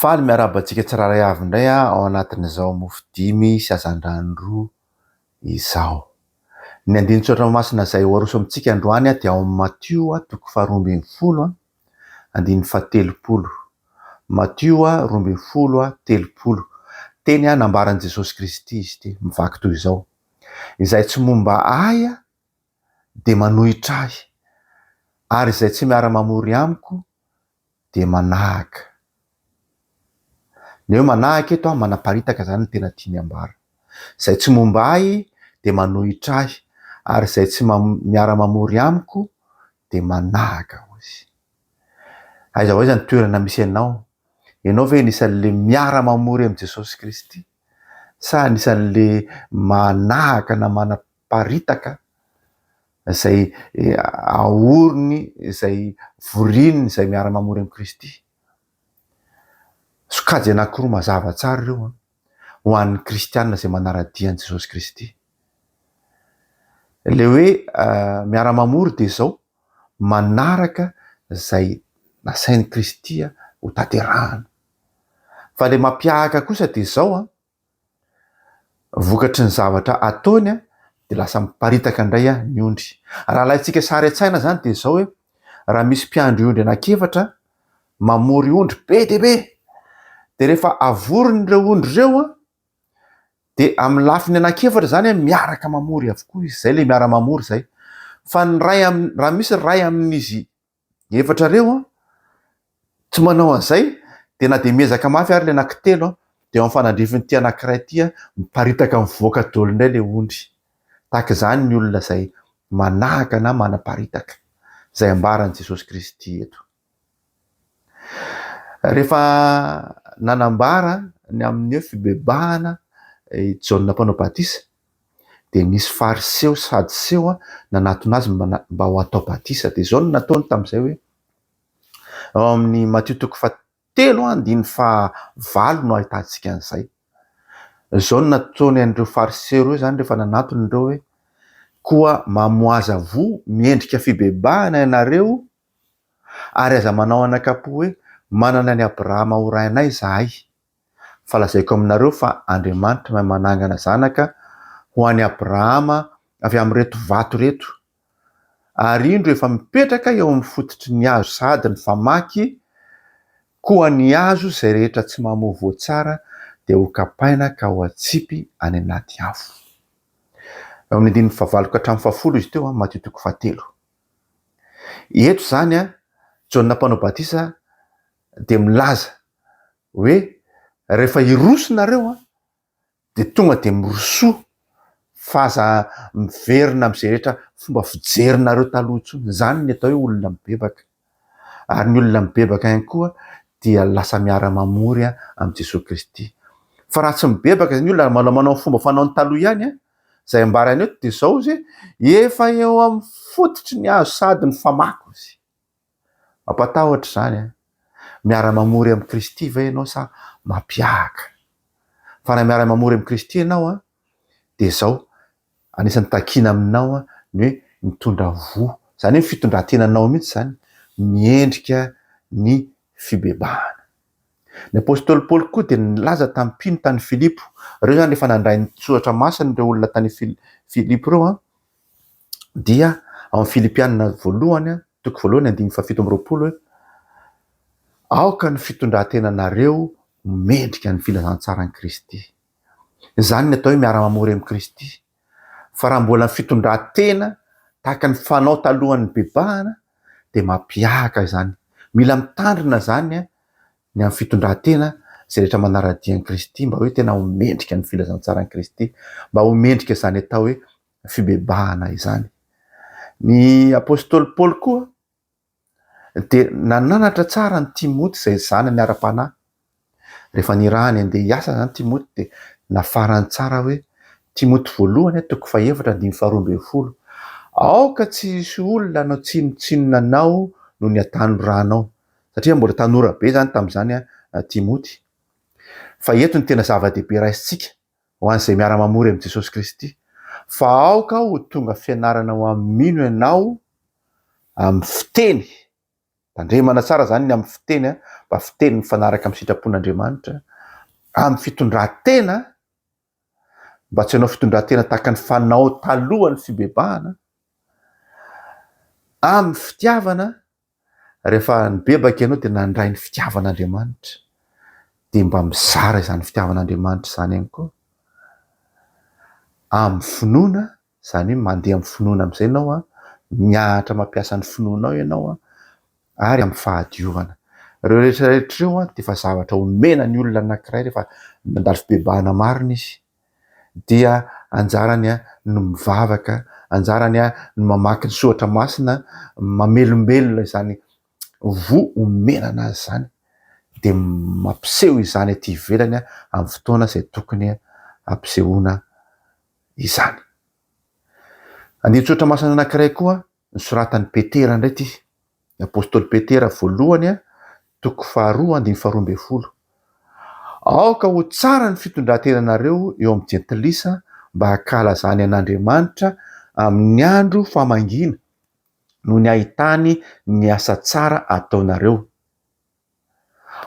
Faly miarahaba antsika tsirairay avy indray aho ao anatin'izao mofo dimy sy hazandrano roa izao. Ny andinin-tsoratra masina izay ho aroso amintsika androany dia ao amin'ny Matio toko faharoa ambin'ny folo andininy faha-telopolo. Matio 12, 30. Teny nambaran'i Jesosy Kristy izy ity, mivaky toy izao: Izay tsy momba ahy dia manohitra ahy, ary izay tsy miara-mamory amiko dia manahaka. Ny hoe manahaka eto an, manaparitaka izany no tena tiany ambara. Izay tsy momba ahy dia manohitra ahy, ary izay tsy miara-mamory amiko dia manahaka, hoy izy. Aiza ho aiza ny toerana misy anao? Ianao ve anisan'ilay miara-mamory amin'i Jesosy Kristy? Sa anisan'ilay manahaka na manaparitaka izay aoriny, izay voriny, izay miara-mamory amin'i Kristy. Sokajy anankiroa mazava tsara ireo an, ho an'ny kristiana izay manara-dia an'i Jesosy Kristy. Ilay hoe miara-mamory dia izao, manaraka izay nasain'i Kristy ho tanterahana. Fa ilay mampiahaka kosa dia izao an, Vokatry ny zavatra ataony dia lasa miparitaka indray ny ondry. Raha alaintsika sary an-tsaina izany dia izao hoe, raha misy mpiandry ondry anankiefatra mamory ondry be dia be, dia rehefa avoriny ireo ondry ireo dia amin'ny lafiny anankiefatra izany miaraka mamory avokoa izy, izay ilay miara-mamory izay. Fa ny iray amin'ny, raha misy iray amin'izy efatra ireo an, tsy manao an'izay dia na dia miezaka mafy ary ilay anankitelo an, dia eo amin'ny fanandrifin'ity anankiray ity an, miparitaka mivoaka daholo indray ilay ondry. Tahaka izany ny olona izay manahaka na manaparitaka izay ambaran'i Jesosy Kristy eto. Rehefa nanambara ny amin'ny hoe fibebahana i Jaona Mpanao Batisa dia nisy Fariseo sy Sadoseo nanatona azy mba ho atao batisa. Dia izao no nataony tamin'izay hoe, ao amin'ny Matio toko fahatelo andininy fahavalo no ahitantsika an'izay. Izao no nataony an'ireo Fariseo ireo izany rehefa nanatona ireo hoe, koa mamoaza voa miendrika fibebahana ianareo ary aza manao anakam-po hoe manana an'i Abrahama ho rainay izahay. Fa lazaiko aminareo fa Andriamanitra mahay manangana zanaka ho an'i Abrahama avy amin'ireto vato ireto. Ary indro efa mipetraka eo amin'ny fototry ny hazo sahady ny famaky, koa ny hazo izay rehetra tsy mamoa voa tsara dia hokapaina ka ho atsipy any anaty afo. Eo amin'ny andininy fahavalo ka hatramin'ny fahafolo izy teo, Matio toko fahatelo. Eto izany, Jaona Mpanao Batisa dia milaza hoe rehefa hiroso nareo an, dia tonga dia mirosoa fa aza miverina amin'izay rehetra fomba fijerinareo taloha intsony. Izany ny atao hoe olona mibebaka. Ary ny olona mibebaka ihany koa dia lasa miara-mamory amin'i Jesoa Kristy. Fa raha tsy mibebaka izany ny olona, manao manao ny fomba fanaony taloha ihany an, izay ambarany eto dia izao izy hoe efa eo amin'ny fototry ny hazo sady ny famaky izy. Mampatahotra izany an! Miara-mamory amin'i Kristy ve ianao sa mampiahaka? Fa raha miara-mamory amin'i Kristy ianao an, dia izao, anisan'ny takiana aminao an, ny hoe mitondra voa, izany hoe ny fitondran-tenanao mihitsy izany miendrika ny fibebahana. Ny apostoly Paoly koa dia nilaza tamin'ny mpino tany Filipo, ireo izany efa nandray ny soratra masina ireo olona tany Filipo ireo an, dia ao amin'ny Filipiana voalohany, toko voalohany andininy faha-27 hoe, Aoka ny fitondran-tenanareo ho mendrika ny filazantsaran'i Kristy. Izany ny atao hoe miara-mamory amin'i Kristy. Fa raha mbola ny fitondran-tena tahaka ny fanao talohan'ny bebahana dia mampiahaka izany. Mila mitandrina izany ny amin'ny fitondran-tena izay rehetra manara-dia an'i Kristy mba hoe tena ho mendrika ny filazantsaran'i Kristy, mba ho mendrika izany atao hoe fibebahana izany. Ny apostoly Paoly koa dia nananatra tsara an'i Timoty izay zanany ara-panahy. Rehefa nirahany handeha hiasa izany Timoty dia nafarany tsara hoe, Timoty voalohany toko fahefatra andininy faharoa ambin'ny folo, Aoka tsy hisy olona hanao tsinontsinona anao noho ny hatanoranao. Satria mbola tanora be izany tamin'izany Timoty. Fa eto ny tena zava-dehibe raisintsika ho an'izay miara-mamory amin'i Jesosy Kristy, fa aoka ho tonga fianarana ho amin'ny mino ianao amin'ny fiteny. Tandremana tsara izany ny amin'ny fiteny, mba fiteny mifanaraka amin'ny sitrapon'Andriamanitra, amin'ny fitondran-tena, mba tsy hanao fitondran-tena tahaka ny fanao talohan'ny fibebahana, amin'ny fitiavana, rehefa nibebaka ianao dia nandray ny fitiavan'Andriamanitra, dia mba mizara izany fitiavan'Andriamanitra izany ihany koa, amin'ny finoana, izany hoe mandeha amin'ny finoana amin'izay ianao an, mianatra mampiasa ny finoanao ianao an, ary amin'ny fahadiovana. Ireo rehetra rehetra ireo an, dia efa zavatra omena ny olona anankiray rehefa nandalo fibebahana marina izy. Dia anjarany an no mivavaka, anjarany an no mamaky ny soratra masina, mamelombelona izany voa omena anazy izany, dia mampiseho izany aty ivelany amin'ny fotoana izay tokony hampisehoana izany. Andinin-tsoratra masina anankiray koa nosoratan'i Petera indray ity, ny apostoly Petera voalohany, toko faharoa andininy faharoa ambin'ny folo. Aoka ho tsara ny fitondran-tenanareo eo amin'ny jentilisa mba hankalazany an'Andriamanitra amin'ny andro famangiana noho ny ahitany ny asa tsara ataonareo.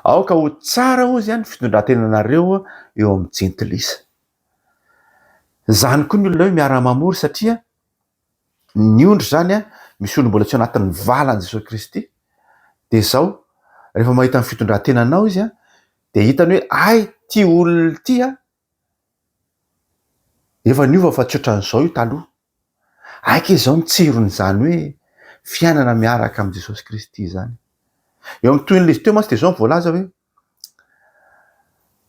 Aoka ho tsara hozy ny fitondran-tenanareo eo amin'ny jentilisa. Izany koa ny olona hoe miara-mamory satria ny ondry izany an, misy olona mbola tsy ao anatin'ny valan'i Jesoa Kristy, dia izao, rehefa mahita ny fitondran-tenanao izy an, dia hitany hoe hay ity olona ity an, efa niova fa tsy ohatran'izao io taloha. Hay kay izao ny tsiron'izany hoe fiainana miaraka amin'i Jesosy Kristy izany. Eo amin'ny tohin'ilay izy teo mantsy dia izao no voalaza hoe,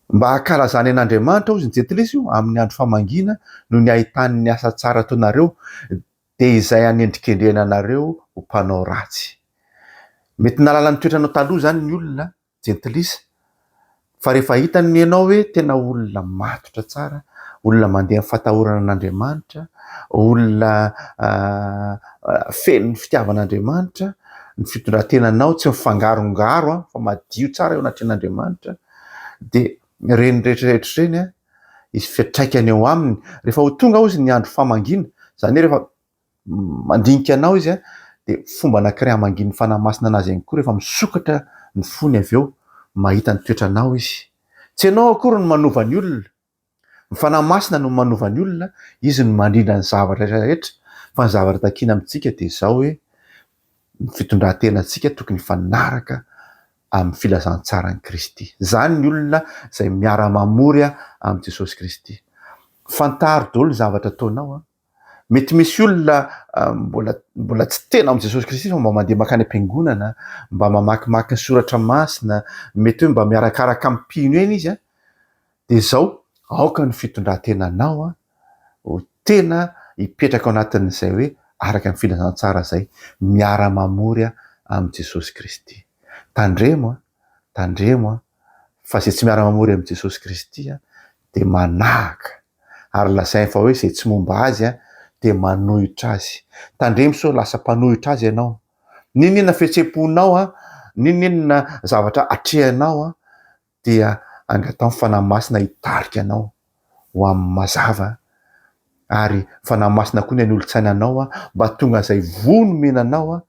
Mba hankalazany an'Andriamanitra, hozy ny jentilisa io, amin'ny andro famangiana noho ny ahitany ny asa tsara ataonareo, dia izay hanendrikendrehana anareo ho mpanao ratsy. Mety nahalala ny toetranao taloha izany ny olona, jentilisa, fa rehefa hitany ianao hoe tena olona matotra tsara, olona mandeha amin'ny fatahorana an'Andriamanitra, olona feno ny fitiavan'Andriamanitra, ny fitondran-tenanao tsy mifangarongaro an, fa madio tsara eo anatrehan'Andriamanitra, dia ireny rehetra rehetra ireny an, hisy fiantraikany eo aminy. Rehefa ho tonga hozy ny andro famangiana, izany hoe rehefa mandinika anao izy an, dia fomba anankiray hamangian'ny Fanahy Masina anazy ihany koa rehefa misokatra ny fony avy eo, mahita ny toetranao izy. Tsy ianao akory no manova ny olona, Ny Fanahy Masina no manova ny olona, Izy no mandrindra ny zavatra rehetra, fa ny zavatra takiana amintsika dia izao hoe, ny fitondran-tenantsika tokony hifanaraka amin'ny filazantsaran'i Kristy. Izany ny olona izay miara-mamory amin'i Jesosy Kristy. Fantaro daholo ny zavatra ataonao an! Mety misy olona mbola mbola tsy tena amin'i Jesosy Kristy fa mba mandeha mankany am-piangonana, mba mamakimaky ny soratra masina, mety hoe mba miarakaraka amin'ny mpino eny izy an, dia izao, aoka ny fitondran-tenanao an, ho tena hipetraka ao anatin'izay hoe araka ny filazantsara izay, miara-mamory amin'i Jesosy Kristy. Tandremo an, tandremo an, fa izay tsy miara-mamory amin'i Jesosy Kristy an, dia manahaka ary lazainy fa hoe izay tsy momba azy dia manohitra azy. Tandremo sao lasa mpanohitra azy ianao. N'inon'inona fihetseham-ponao, n'inon'inona zavatra atrehanao dia angataho ny Fanahy Masina hitarika anao ho amin'ny mazava ary Fanahy Masina koa ny hanolotsaina anao mba tonga izay voa nomena anao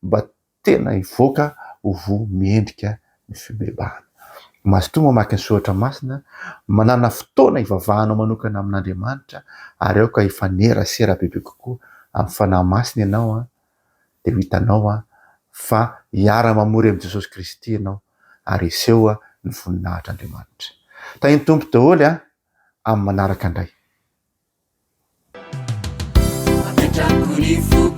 mba tena hivoaka ho voa miendrika ny fibebahana. Mazotoa mamaky ny soratra masina, manàna fotoana hivavahanao manokana amin'Andriamanitra ary aoka hifanerasera bebe kokoa amin'ny Fanahy Masina ianao dia ho hitanao fa hiara-mamory amin'i Jesosy Kristy ianao ary hiseho ny voninahitr'Andriamanitra. Tahin'ny Tompo daholo amin'ny manaraka indray. Apetrako ny foko.